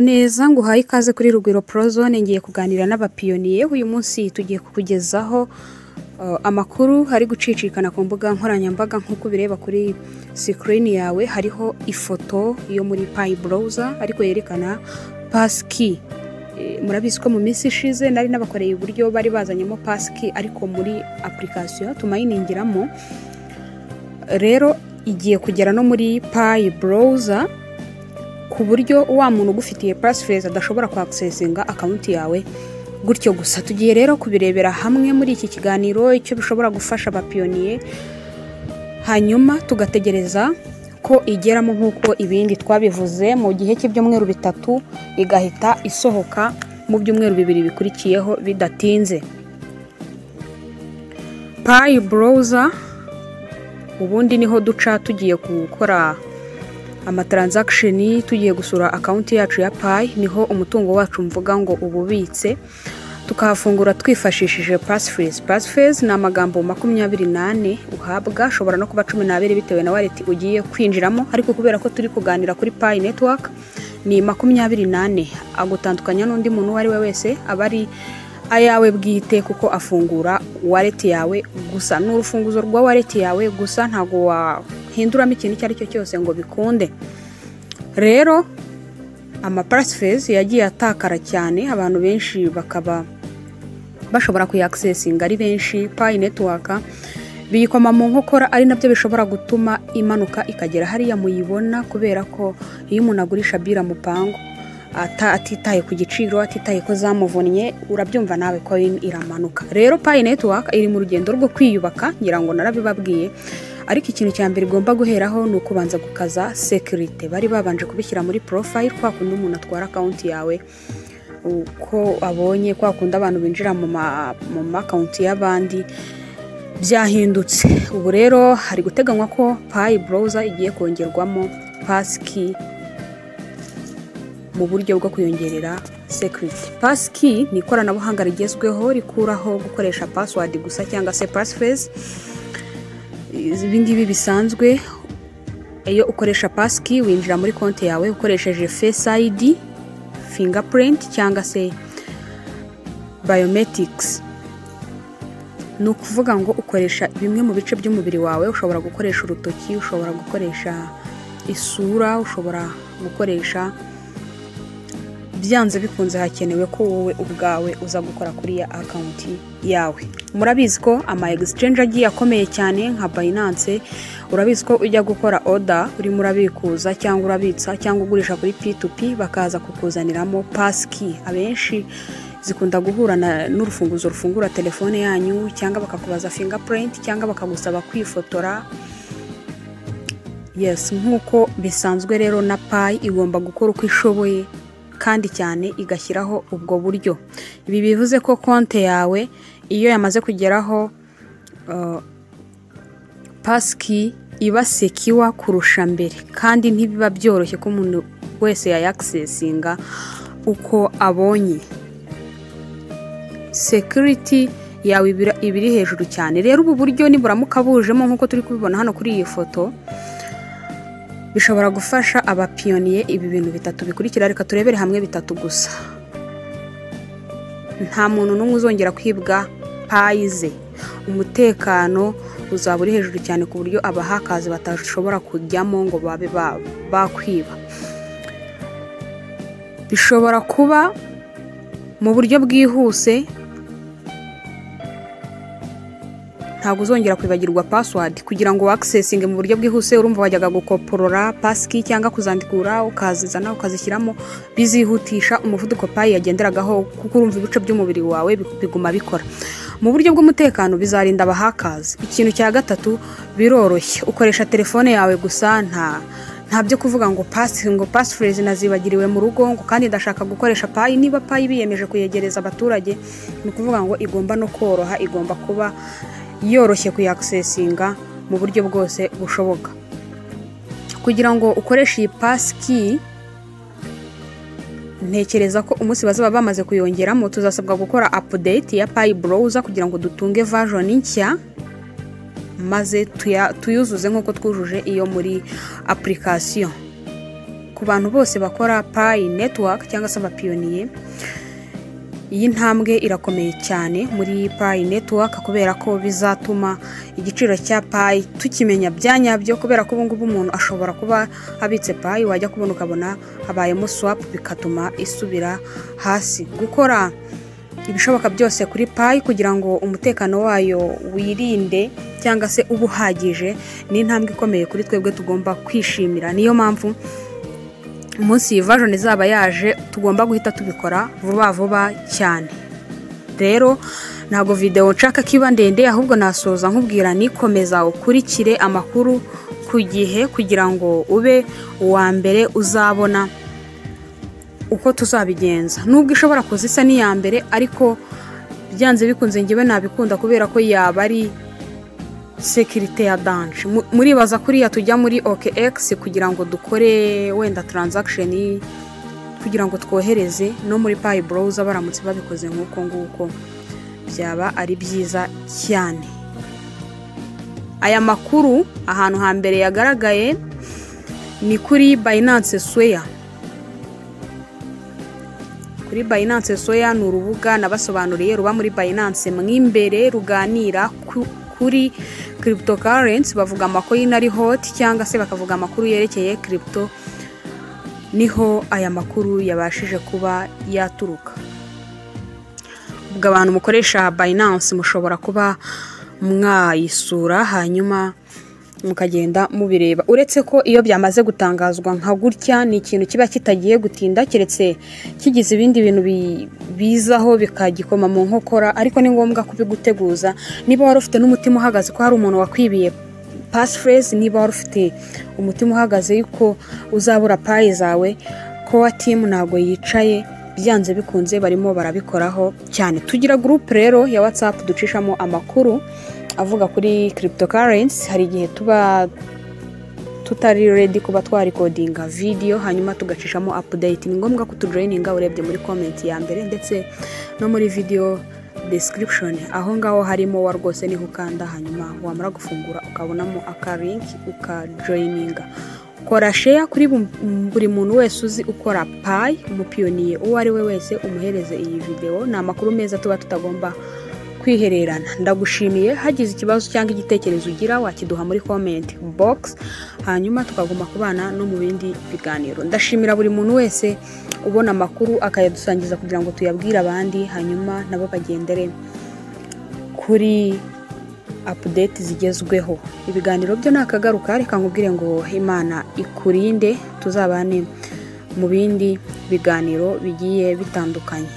Neza, nguhaye ikaze kuri Rugwiro Prozone. Ngiye kuganira n'abapiyoniye. Uyu munsi tugiye kukugezaho amakuru hari gucicikana ku mbuga nkoranyambaga. Nk'uko ubireba kuri screen yawe, hariho ifoto yo muri Pi Browser ariko yerekana passkey. Murabizi ko mu minsi ishize nari nabakoreye uburyo bari bazanyemo passkey ariko muri application tumayiningiramo. Rero igiye kugera no muri Pi Browser, ku buryo wa muntu ugufitiye passphrase adashobora kwaccessinga account yawe gutyo gusa. Tugiye rero kubirebera hamwe muri iki kiganiro icyo bishobora gufasha abapiyoniye, hanyuma tugategereza ko igeramo nk'uko ibindi twabivuze mu gihe cy'ibyumweru 3, igahita isohoka mu byumweru 2 bikurikiyeho bidatinze. Pi Browser ubundi niho duca tugiye gukora amatransaction, tugiye gusura account yacu ya Pi, niho umutungo wacu mvuga ngo ububitse, tukahafungura twifashishije passphrase. Passphrase ni amagambo 24 uhabwa, ashobora no kuba 12 bitewe na wallet ugiye kwinjiramo, ariko kubera ko turi kuganira kuri Pi Network ni 24. Agutandukanya n'undi muntu uwo ari we wese, aba ari ayawe bwite kuko afungura wallet yawe gusa, ni urufunguzo rwa wallet yawe gusa, ntago wahinduramo ikintu icyo ari cyo cyose ngo bikunde. Rero ama passphrase yagiye atakara cyane, abantu benshi bakaba bashobora kuyaccessinga ari benshi. Pi Network biyikoma mu nkokora, ari nabyo bishobora gutuma imanuka ikagera hariya muyibona, kubera ko iyo umuntu agurisha bira mupango atitaye ku giciro, atitaye ko zamuvunnye, urabyumva nawe coin iramanuka. Rero Pi Network iri mu rugendo rwo kwiyubaka, ngira ngo narabibabwiye, ariko ikintu cya mbere igomba guheraho ni ukubanza gukaza security. Bari babanje kubishyira muri profile, kwa kundi umuntu atwara account yawe uko abonye, kwa kundi abantu binjira mu ma account y'abandi, byahindutse. Ubu rero hari guteganywa ko Pi Browser igiye kongerwamo passkey mu buryo bwo kuyongerera security. Passkey ni ikoranabuhanga rigezweho rikuraho gukoresha password gusa cyangwa se passphrase. Ibi ngibi bisanzwe, iyo ukoresha passkey winjira muri konti yawe ukoresheje Face ID, fingerprint cyangwa se biometrics. Ni ukuvuga ngo ukoresha bimwe mu bice by'umubiri wawe, ushobora gukoresha urutoki, ushobora gukoresha isura, ushobora gukoresha, byanze bikunze hakenewe ko wowe ubwawe uza gukora kuri ya account yawe. Murabizi ko ama exchange agiye akomeye cyane nka Binance, urabizi ko ujya gukora order urimo urabikuza cyangwa urabitsa cyangwa ugurisha kuri P2P, bakaza kukuzaniramo passkey. Abenshi zikunda guhura n'urufunguzo rufungura telefone yanyu, cyangwa bakakubaza fingerprint, cyangwa bakagusaba kwifotora. Yes, nk'uko bisanzwe rero na Pi igomba gukora uko ishoboye kandi cyane igashyiraho ubwo buryo. Ibi bivuze ko konte yawe iyo yamaze kugeraho passkey iba secure kurusha mbere, kandi ntibiba byoroshye ko umuntu wese yayaccessinga uko abonye. Security yawe iba iri hejuru cyane. Rero ubu buryo niburamuka bujemo nk'uko turi kubibona hano kuri iyi foto, bishobora gufasha abapiyoniye ibi bintu 3 bikurikira. Reka turebere hamwe 3 gusa. Nta muntu n'umwe uzongera kwibwa Pi ze. Umutekano uzaba uri hejuru cyane ku buryo abahakazi batashobora kujyamo ngo babe bakwiba. Bishobora kuba mu buryo bwihuse, ntabwo uzongera kwibagirwa password. Kugira ngo accessinge mu buryo bwihuse, urumva wajyaga gukoporora passkey cyangwa kuzandikura ukazizana ukazishyiramo, bizihutisha umuvuduko Pi yagenderagaho, kuko urumva ibice by'umubiri wawe biguma bikora. Mu buryo bw'umutekano bizarinda abahakazi. Ikintu cya 3, biroroshye, ukoresha telefone yawe gusa, nta byo kuvuga ngo passphrase nazibagiriwe mu rugo ngo kandi ndashaka gukoresha Pi. Niba Pi biyemeje kuyegereza abaturage, ni ukuvuga ngo igomba no koroha, igomba kuba yoroshye kuyaccessinga mu buryo bwose bushoboka. Kugira ngo ukoreshe iyi passkey, ntekereza ko umunsi bazaba bamaze kuyongeramo tuzasabwa gukora update ya Pi Browser kugira ngo dutunge version nshya, maze tuyuzuze nk'uko twujuje iyo muri application. Ku bantu bose bakora Pi Network cyangwa se abapioneer, iyi ntambwe irakomeye cyane muri Pi Network, kubera ko bizatuma igiciro cya Pi tukimenya bya nyabyo, kubera ko ubu ngubu umuntu ashobora kuba abitse Pi, wajya kubona ukabona habayemo swap, bigatuma isubira hasi. Gukora ibishoboka byose kuri Pi kugira ngo umutekano wayo wirinde cyangwa se uba uhagije ni intambwe ikomeye kuri twebwe tugomba kwishimira. Niyo mpamvu umunsi iyi version izaba yaje tugomba guhita tubikora vuba vuba cyane. Rero ntabwo video nshaka ko iba ndende, ahubwo nasoza nkubwira nikomeza ukurikire amakuru ku gihe kugira ngo ube uwa mbere uzabona uko tuzabigenza. Nubwo ishobora kuza isa n'iya mbere, ariko byanze bikunze ngewe nabikunda, kubera ko yaba ari sécurité ya danger. Muribaza kuriya tujya muri OKX kugira ngo dukore wenda transaction, kugira ngo twohereze, no muri Pi Browser baramutse babikoze nk'uko nguko byaba ari byiza cyane. Aya makuru ahantu hambere yagaragaye ni kuri Binance Square. Kuri Binance Square ni urubuga nabasobanuriye ruba muri Binance mo imbere, ruganira kuri cryptocurrency, bavuga amacoin ari hot cyangwa se bakavuga amakuru yerekeye crypto. Niho aya makuru yabashije kuba yaturuka. Ubwo abantu mukoresha Binance mushobora kuba mwayisura hanyuma mukagenda mubireba. Uretse ko iyo byamaze gutangazwa nka gutya ni ikintu kiba kitagiye gutinda, keretse kigize ibindi bintu bizaho bikagikoma mu nkokora, ariko ni ngombwa kubiguteguza. Niba wari ufite n'umutima uhagaze ko hari umuntu wakwibiye passphrase, niba wari ufite umutima uhagaze yuko uzabura Pi zawe, core team ntabwo yicaye, byanze bikunze barimo barabikoraho cyane. Tugira group rero ya WhatsApp ducishamo amakuru avuga kuri cryptocurrency. Hari igihe tuba tutari ready kuba twarecordinga video hanyuma tugacishamo update. Ni ngombwa ko tujoininga, urebye muri comment ya mbere ndetse no muri video description, aho ngaho harimo wa rwose niho ukanda, hanyuma wamara gufungura ukabonamo aka link ukajoininga. Kora share kuri buri muntu wese uzi ukora Pi, umupioneer uwo ari we wese, umuhereze iyi video. Ni amakuru meza tuba tutagomba kwihererana. Ndagushimiye. Hagize ikibazo cyangwa igitekerezo ugira wakiduha muri comment box, hanyuma tukaguma kubana no mu bindi biganiro. Ndashimira buri muntu wese ubona amakuru akayadusangiza kugira ngo tuyabwire abandi, hanyuma nabo bagendere kuri update zigezweho. Ibiganiro byo nakagaruka. Reka nkubwire ngo Imana ikurinde, tuzabane mu bindi biganiro bigiye bitandukanye.